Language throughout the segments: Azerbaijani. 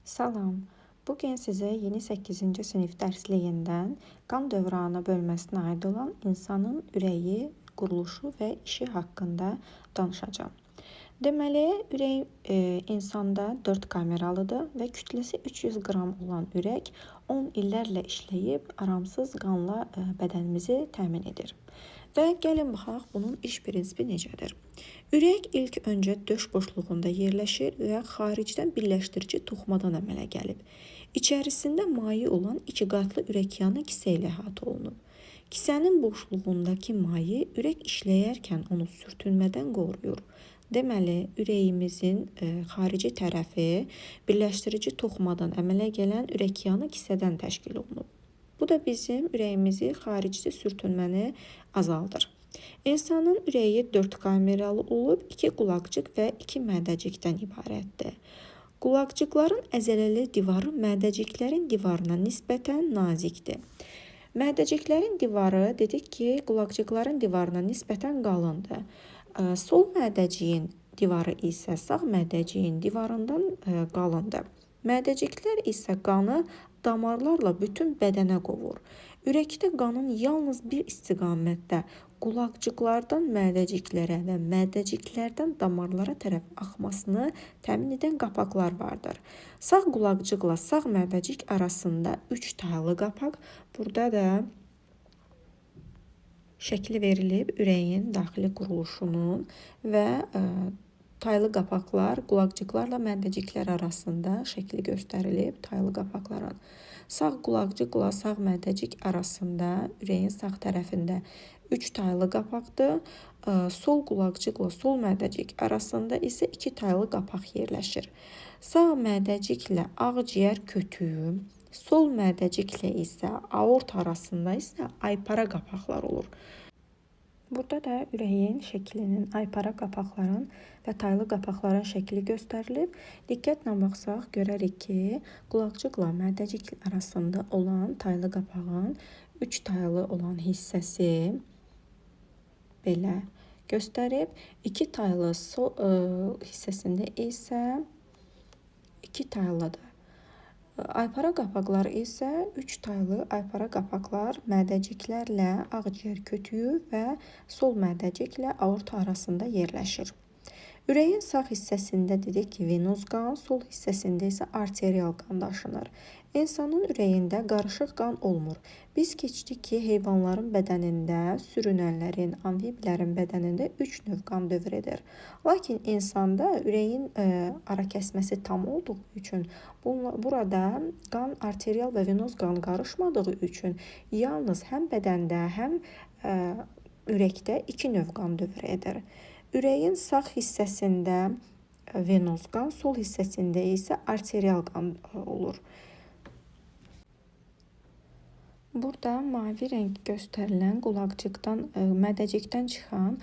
Salam. Bugün sizə yeni 8-ci sinif dərsliyindən qan dövranı bölməsinə aid olan insanın ürəyi, quruluşu və işi haqqında danışacağam. Deməli, ürək insanda 4 kameralıdır və kütləsi 300 qram olan ürək 10 illərlə işləyib aramsız qanla bədənimizi təmin edir. Və gəlin baxaq bunun iş prinsipi necədir. Ürək ilk öncə döş boşluğunda yerləşir və xaricdən birləşdirici toxumadan əmələ gəlib. İçərisində maye olan iki qatlı ürəkyanı kisə ilə əhatə olunub. Kisənin boşluğundakı maye ürək işləyərkən onu sürtünmədən qoruyur. Deməli, ürəyimizin xarici tərəfi birləşdirici toxumadan əmələ gələn ürəkyanı kisədən təşkil olunub. Bu da bizim ürəyimizi xarici sürtünməni azaldır. İnsanın ürəyi 4 kameralı olub, 2 qulaqcıq və 2 mədəcikdən ibarətdir. Qulaqcıqların əzələli divarı mədəciklərin divarına nisbətən nazikdir. Mədəciklərin divarı dedik ki, qulaqcıqların divarına nisbətən qalındır. Sol mədəciyin divarı isə sağ mədəciyin divarından qalındır. Mədəciklər isə qanı damarlarla bütün bədənə qovur. Ürəkdə qanın yalnız bir istiqamətdə qulaqcıqlardan mədəciklərə və mədəciklərdən damarlara tərəf axmasını təmin edən qapaqlar vardır. Sağ qulaqcıqla sağ mədəcik arasında 3 taylı qapaq. Burada da şəkli verilib ürəyin daxili quruluşunun və taylı qapaqlar qulaqcıqlarla mədəciklər arasında şəkli göstərilib taylı qapaqların. Sağ qulaqcıqla sağ mədəcik arasında ürəyin sağ tərəfində 3 taylı qapaqdır. Sol qulaqcıqla sol mədəcik arasında isə 2 taylı qapaq yerləşir. Sağ mədəciklə ağciyər kötüyü, sol mədəciklə isə aort arasında isə aypara qapaqlar olur. Burada da ürəyin şəklinin, aypara qapaqların və taylı qapaqların şəkli göstərilib. Diqqətlə baxsaq görərik ki, qulaqcıqla mədəcik arasında olan taylı qapağın 3 taylı olan hissəsi belə göstərib. 2 taylı sol hissəsində isə 2 taylıdır. Aypara qapaqlar isə 3 taylı aypara qapaqlar mədəciklərlə ağciyər kötüyü və sol mədəciklə aorta arasında yerləşir. Ürəyin sağ hissəsində dedik ki, venoz qan, sol hissəsində isə arterial qan daşınır. İnsanın ürəyində qarışıq qan olmur. Biz keçdik ki, heyvanların bədənində, sürünənlərin, amfiblərin bədənində 3 növ qan dövr edir. Lakin insanda ürəyin ara kəsməsi tam olduğu üçün burada qan arterial və venoz qan qarışmadığı üçün yalnız həm bədəndə, həm ürəkdə 2 növ qan dövr edir. Ürəyin sağ hissəsində venoz qan, sol hissəsində isə arterial qan olur. Burada mavi rəng göstərilən qulaqcıqdan, mədəcikdən çıxan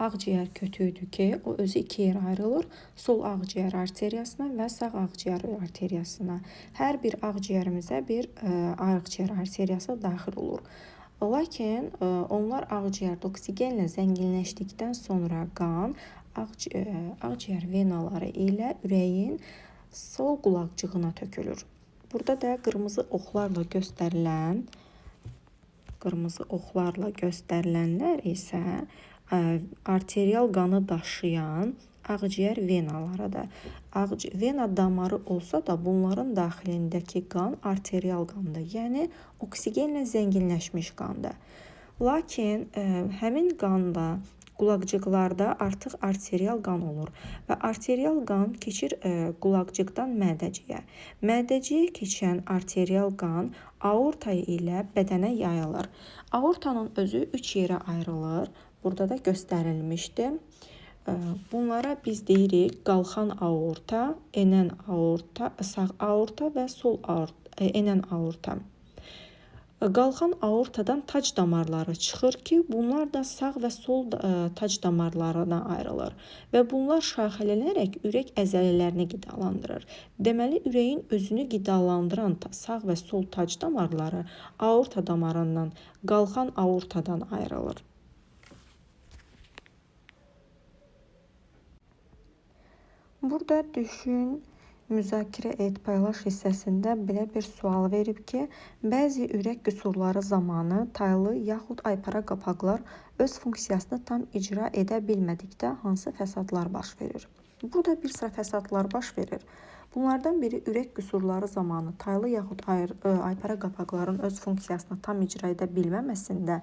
ağciyər kötüyüdür ki, o özü iki yerə ayrılır. Sol ağciyər arteriyasına və sağ ağciyər arteriyasına. Hər bir ağciyərimizə bir ağciyər arteriyası daxil olur. Lakin onlar ağciyərdə oksigenlə zənginləşdikdən sonra qan ağciyər venaları ilə ürəyin sol qulaqcığına tökülür. Burada da qırmızı oxlarla göstərilənlər isə arterial qanı daşıyan ağciyər venalarıdır. Vena damarı olsa da bunların daxilindəki qan arterial qandır. Yəni oksigenlə zənginləşmiş qandır. Lakin həmin qanda qulaqcıqlarda artıq arterial qan olur və arterial qan keçir qulaqcıqdan mədəciyə. Mədəciyə keçən arterial qan aorta ilə bədənə yayılır. Aortanın özü 3 yerə ayrılır. Burada da göstərilmişdir. Bunlara biz deyirik qalxan aorta, enən aorta, sağ aorta və sol aorta, enən aorta. Qalxan aortadan tac damarları çıxır ki, bunlar da sağ və sol tac damarlarına ayrılır və bunlar şaxələnərək ürək əzələlərini qidalandırır. Deməli, ürəyin özünü qidalandıran sağ və sol tac damarları aorta damarından, qalxan aortadan ayrılır. Burada düşün Müzakirə et, paylaş hissəsində belə bir sual verib ki, bəzi ürək qüsurları zamanı taylı yaxud aypara qapaqlar öz funksiyasını tam icra edə bilmədikdə hansı fəsadlar baş verir? Burada bir sıra fəsadlar baş verir. Bunlardan biri ürək qüsurları zamanı taylı yaxud aypara qapaqların öz funksiyasını tam icra edə bilməməsində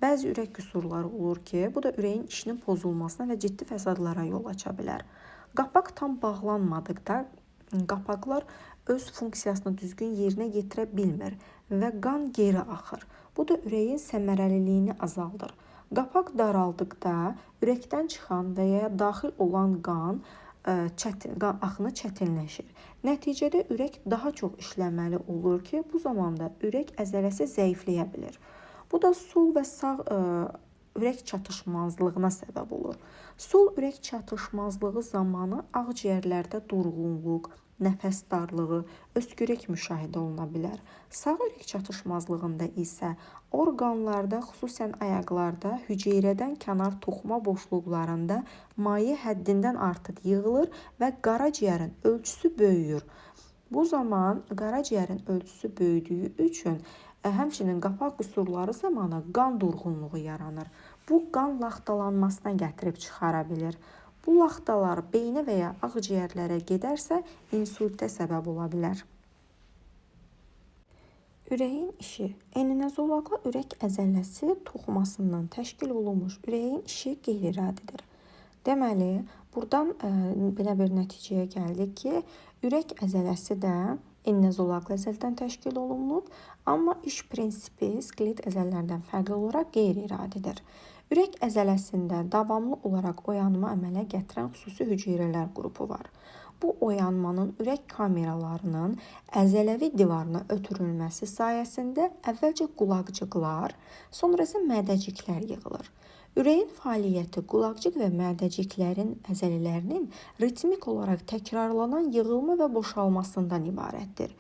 bəzi ürək qüsurları olur ki, bu da ürəyin işinin pozulmasına və ciddi fəsadlara yol aça bilər. Qapaq tam bağlanmadıqda qapaqlar öz funksiyasını düzgün yerinə yetirə bilmir və qan geri axır. Bu da ürəyin səmərəliliyini azaldır. Qapaq daraldıqda ürəkdən çıxan və ya daxil olan qan axını çətinləşir. Nəticədə ürək daha çox işləməli olur ki, bu zamanda ürək əzələsi zəifləyə bilir. Bu da sol və sağ ürək çatışmazlığına səbəb olur. Sol ürək çatışmazlığı zamanı ağciyərlərdə durğunluq, nəfəs darlığı, öskürək müşahidə oluna bilər. Sağ ürək çatışmazlığında isə orqanlarda, xüsusən ayaqlarda hüceyrədən kənar toxuma boşluqlarında maye həddindən artıq yığılır və qaraciyərin ölçüsü böyüyür. Bu zaman qaraciyərin ölçüsü böyüdüyü üçün həmçinin qapaq qüsurları zamanı qan durğunluğu yaranır. Bu qan laxtalanmasına gətirib çıxara bilir. Bu laxtalar beynə və ya ağciyərlərə gedərsə insultə səbəb ola bilər. Ürəyin işi. Eninə zolaqlı ürək əzələsi toxumasından təşkil olunmuş ürəyin işi qeyri-iradidir. Deməli, buradan belə bir nəticəyə gəldik ki, ürək əzələsi də eninə zolaqlı əzələdən təşkil olunub, amma iş prinsipi skelet əzələlərdən fərqli olaraq qeyri-iradidir. Ürək əzələsində davamlı olaraq oyanma əmələ gətirən xüsusi hüceyrələr qrupu var. Bu oyanmanın ürək kameralarının əzələvi divarına ötürülməsi sayəsində əvvəlcə qulaqcıqlar, sonra isə mədəciklər yığılır. Ürəyin fəaliyyəti qulaqcıq və mədəciklərin əzələlərinin ritmik olaraq təkrarlanan yığılma və boşalmasından ibarətdir.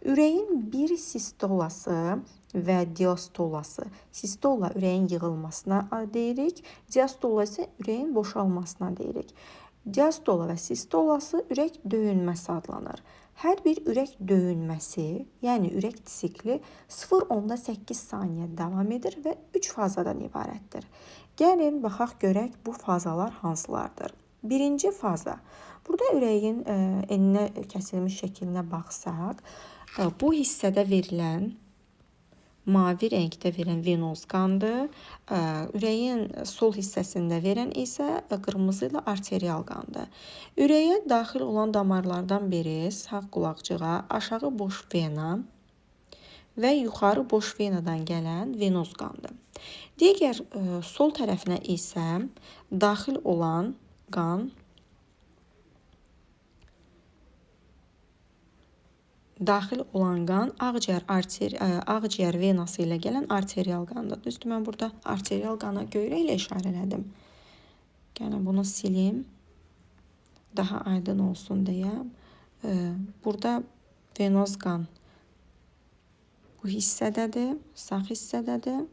Ürəyin bir sistolası və diastolası. Sistola ürəyin yığılmasına deyirik, diastola isə ürəyin boşalmasına deyirik. Diastola və sistolası ürək döyünməsi adlanır. Hər bir ürək döyünməsi, yəni ürək sikli 0,8 saniyə davam edir və 3 fazadan ibarətdir. Gəlin, baxaq görək bu fazalar hansılardır. Birinci faza. Burada ürəyin eninə kəsilmiş şəklinə baxsaq, bu hissədə verilən mavi rəngdə verən venoz qandır. Ürəyin sol hissəsində verən isə qırmızı ilə arterial qandır. Ürəyə daxil olan damarlardan biri sağ qulaqcığa, aşağı boş vena və yuxarı boş venadan gələn venoz qandır. Digər sol tərəfinə isə daxil olan qan ağciyər venası ilə gələn arterial qandır. Düzdür, mən burada arterial qana göyrək ilə işarələdim. Gəlin, bunu silim. Daha aydın olsun deyə. Burada venoz qan bu hissədədir, sağ hissədədir.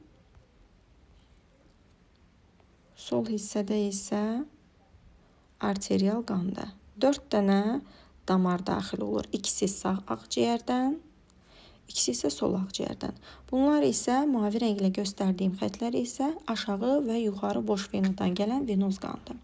Sol hissədə isə arterial qandır. 4 dənə damar daxil olur. İkisi sağ ağciyərdən, ikisi isə sol ağciyərdən. Bunlar isə mavi rənglə göstərdiyim xətlər isə aşağı və yuxarı boş venadan gələn venoz qandır.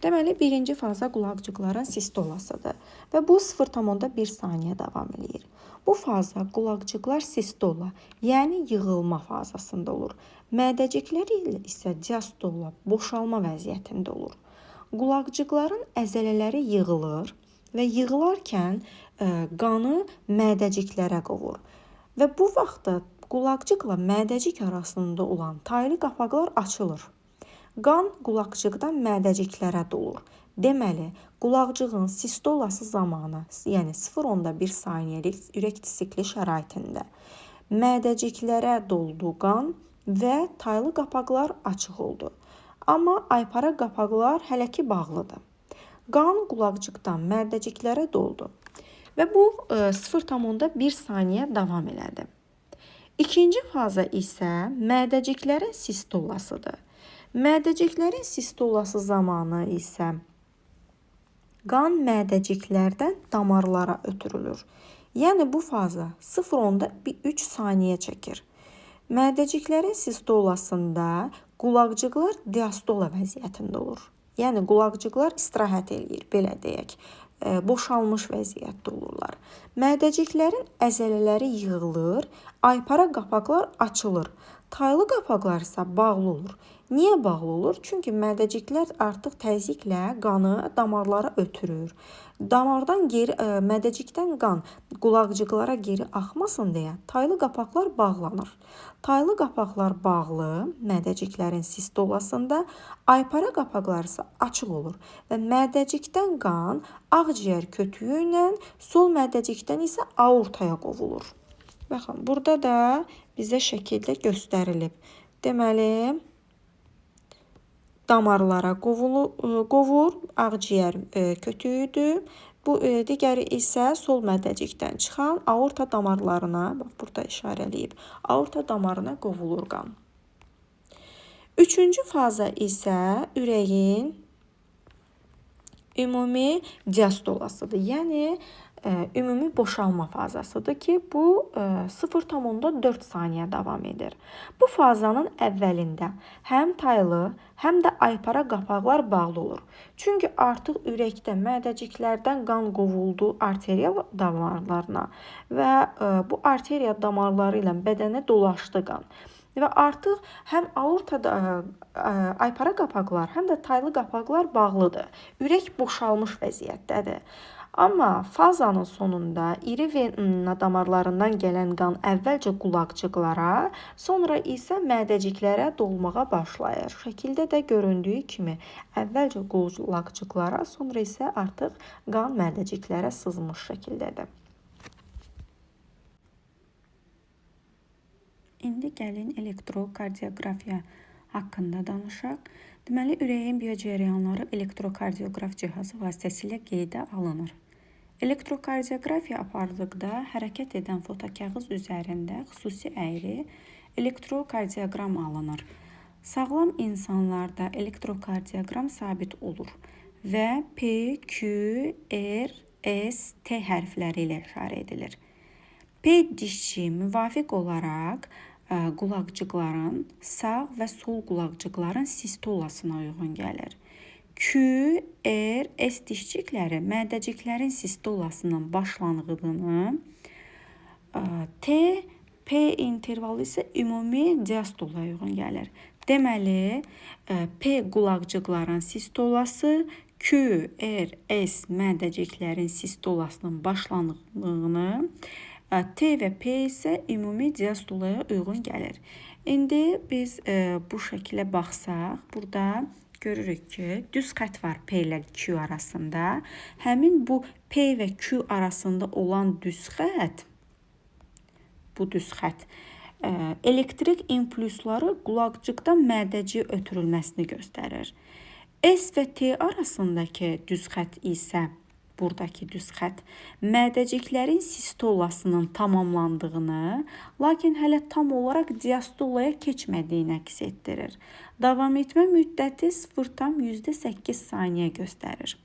Deməli, birinci faza qulaqcıqların sistolasıdır və bu 0,1 saniyə davam eləyir. Bu faza qulaqcıqlar sistola, yəni yığılma fazasında olur. Mədəciklər isə diastola, boşalma vəziyyətində olur. Qulaqcıqların əzələləri yığılır və yığılarkən qanı mədəciklərə qovur. Və bu vaxtda qulaqcıqla mədəcik arasında olan taylı qapaqlar açılır. Qan qulaqcıqdan mədəciklərə dolur. Deməli, qulaqcığın sistolası zamanı, yəni 0,1 saniyəlik ürək sikli şəraitində mədəciklərə doldu qan və taylı qapaqlar açıq oldu. Amma aypara qapaqlar hələ ki bağlıdır. Qan qulaqcıqdan mədəciklərə doldu və bu 0,1 saniyə davam elədi. İkinci faza isə mədəciklərin sistolasıdır. Mədəciklərin sistolası zamanı isə Qan mədəciklərdən damarlara ötürülür. Yəni bu faza 0,3 saniyə çəkir. Mədəciklərin sistolasında qulaqcıqlar diastola vəziyyətində olur. Yəni qulaqcıqlar istirahət eləyir, belə deyək. Boşalmış vəziyyətdə olurlar. Mədəciklərin əzələləri yığılır, aypara qapaqlar açılır. Taylı qapaqlar isə bağlı olur. Niyə bağlı olur? Çünki mədəciklər artıq təzyiqlə qanı damarlara ötürür. Damardan geri, mədəcikdən qan qulaqcıqlara geri axmasın deyə taylı qapaqlar bağlanır. Taylı qapaqlar bağlı mədəciklərin sistolasında, aypara qapaqlar isə açıq olur və mədəcikdən qan ağciyər kötüyü ilə, sol mədəcikdən isə aortaya qovulur. Baxın, burada da bizə şəkildə göstərilib. Deməli, damarlara qovur, ağciyər kötüyüdür. Bu digəri isə sol mədəcikdən çıxan aorta damarlarına, bax burada işarələyib, aorta damarına qovulur qan. Üçüncü faza isə ürəyin ümumi diastolasıdır. Yəni ümumi boşalma fazasıdır ki, bu 0,4 saniyə davam edir. Bu fazanın əvvəlində həm taylı, həm də aypara qapaqlar bağlı olur. Çünki artıq ürəkdə mədəciklərdən qan qovuldu arteriya damarlarına və bu arteriya damarları ilə bədənə dolaşdı qan. Və artıq həm aortada aypara qapaqlar, həm də taylı qapaqlar bağlıdır. Ürək boşalmış vəziyyətdədir. Amma fazanın sonunda iri vena damarlarından gələn qan əvvəlcə qulaqcıqlara, sonra isə mədəciklərə dolmağa başlayır. Şəkildə də göründüyü kimi əvvəlcə qulaqcıqlara, sonra isə artıq qan mədəciklərə sızmış şəkildədir. İndi gəlin elektrokardioqrafiya haqqında danışaq. Deməli, ürəyin biocərəyanları elektrokardioqraf cihazı vasitəsilə qeydə alınır. Elektrokardioqrafiya apardıqda hərəkət edən fotokağız üzərində xüsusi əyri elektrokardioqram alınır. Sağlam insanlarda elektrokardioqram sabit olur və P, Q, R, S, T hərfləri ilə işarə edilir. P dişçi müvafiq olaraq qulaqcıqların sağ və sol qulaqcıqların sistolasına uyğun gəlir. Q, R, S dişçikləri mədəciklərin sistolasının başlanğıcını, T, P intervalı isə ümumi diastolaya uyğun gəlir. Deməli, P qulaqcıqların sistolası, Q, R, S mədəciklərin sistolasının başlanğıcını, T və P isə ümumi diastolaya uyğun gəlir. İndi biz bu şəkilə baxsaq, burada görürük ki, düz xətt var P ilə Q arasında. Həmin bu P və Q arasında olan düz xətt, bu düz xətt elektrik impulsları qulaqcıqdan mədəciyə ötürülməsini göstərir. S və T arasındakı düz xətt isə, buradakı düz xətt mədəciklərin sistolasının tamamlandığını, lakin hələ tam olaraq diastolaya keçmədiyini əks etdirir. Davam etmə müddəti 0,8 saniyə göstərir.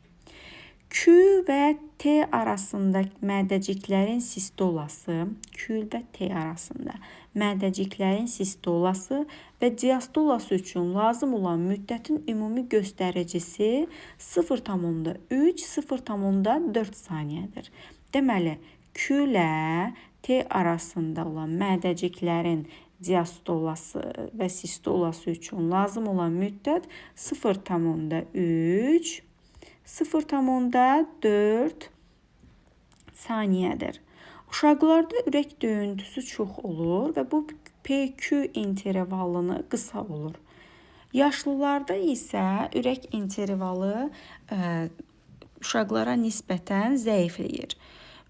Q və T arasında mədəciklərin sistolası, Q və T arasında mədəciklərin sistolası və diastolası üçün lazım olan müddətin ümumi göstəricisi 0,3, 0,4 saniyədir. Deməli, Q ilə T arasında olan mədəciklərin diastolası və sistolası üçün lazım olan müddət 0,3, 0,4 saniyədir. Uşaqlarda ürək döyüntüsü çox olur və bu PQ intervalını qısa olur. Yaşlılarda isə ürək intervalı uşaqlara nisbətən zəifləyir.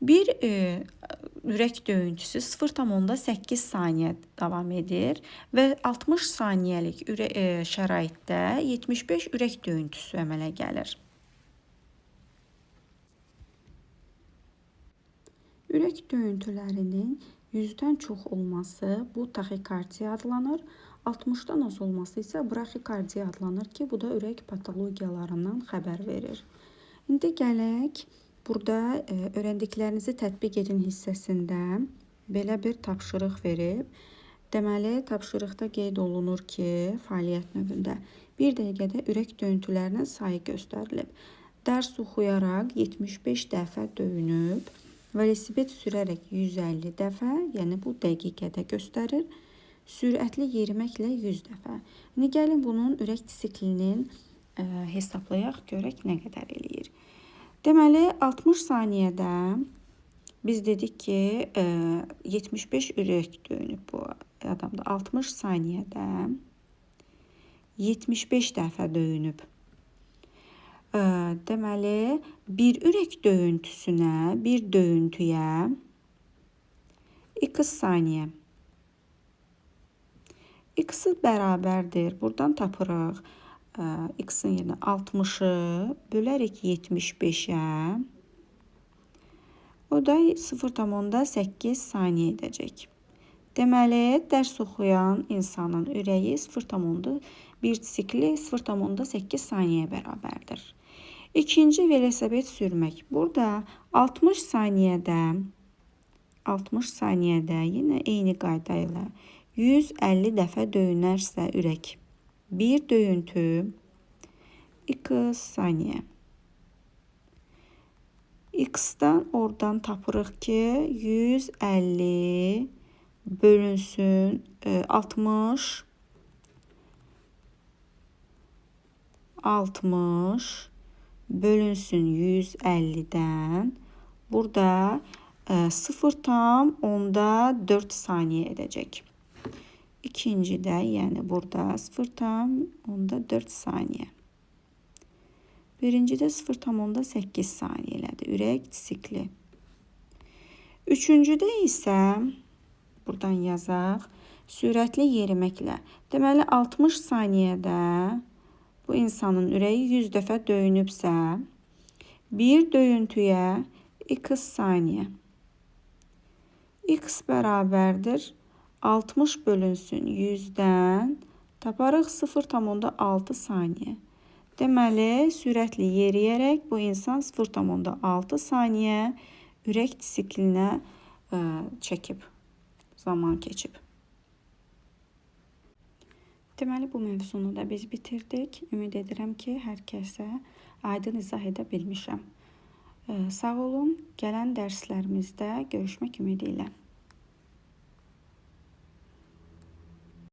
Bir ürək döyüntüsü 0,8 saniyə davam edir və 60 saniyəlik şəraitdə 75 ürək döyüntüsü əmələ gəlir. Ürək döyüntülərinin 100-dən çox olması bu taxikardiya adlanır. 60-dan az olması isə braxikardiya adlanır ki, bu da ürək patologiyalarından xəbər verir. İndi gələk burada öyrəndiklərinizi tətbiq edin hissəsində belə bir tapşırıq verib. Deməli, tapşırıqda qeyd olunur ki, fəaliyyət növündə bir dəqiqədə ürək döyüntülərinin sayı göstərilib. Dərs oxuyaraq 75 dəfə döyünüb, velosiped sürərək 150 dəfə, yəni bu dəqiqədə göstərir, sürətli yeriməklə 100 dəfə. İndi gəlin bunun ürək siklinin hesablayaq, görək nə qədər eləyir. Deməli, 60 saniyədə biz dedik ki, 75 ürək döyünüb bu adamda. 60 saniyədə 75 dəfə döyünüb. Deməli, bir ürək döyüntüsünə, bir döyüntüyə x saniyə. X-i bərabərdir. Buradan tapırıq. X-in yerinə 60-ı bölərik 75-ə. O da 0,8 saniyə edəcək. Deməli, dərs oxuyan insanın ürəyi 0,1 sikli 0,8 saniyə bərabərdir. İkinci velosiped sürmək. Burada 60 saniyədə yenə eyni qayda ilə 150 dəfə döyünərsə ürək. Bir döyüntü x saniyə. X-dan oradan tapırıq ki, 150 bölünsün 60 bölünsün 150-dən. Burada 0,4 saniyə edəcək. İkincidə, yəni burada 0,4 saniyə. Birincidə 0,8 saniyə elədi. Ürək sikli. Üçüncüdə isə buradan yazaq. Sürətli yeriməklə. Deməli, 60 saniyədə bu insanın ürəyi 100 dəfə döyünübsə, bir döyüntüyə x saniyə. X bərabərdir 60 bölünsün 100-dən taparıq 0,6 saniyə. Deməli, sürətli yeriyərək bu insan 0,6 saniyə ürək siklinə çəkib, zaman keçib. Deməli, bu mövzunu da biz bitirdik. Ümid edirəm ki, hər kəsə aydın izah edə bilmişəm. Sağ olun. Gələn dərslərimizdə görüşmək ümidi ilə.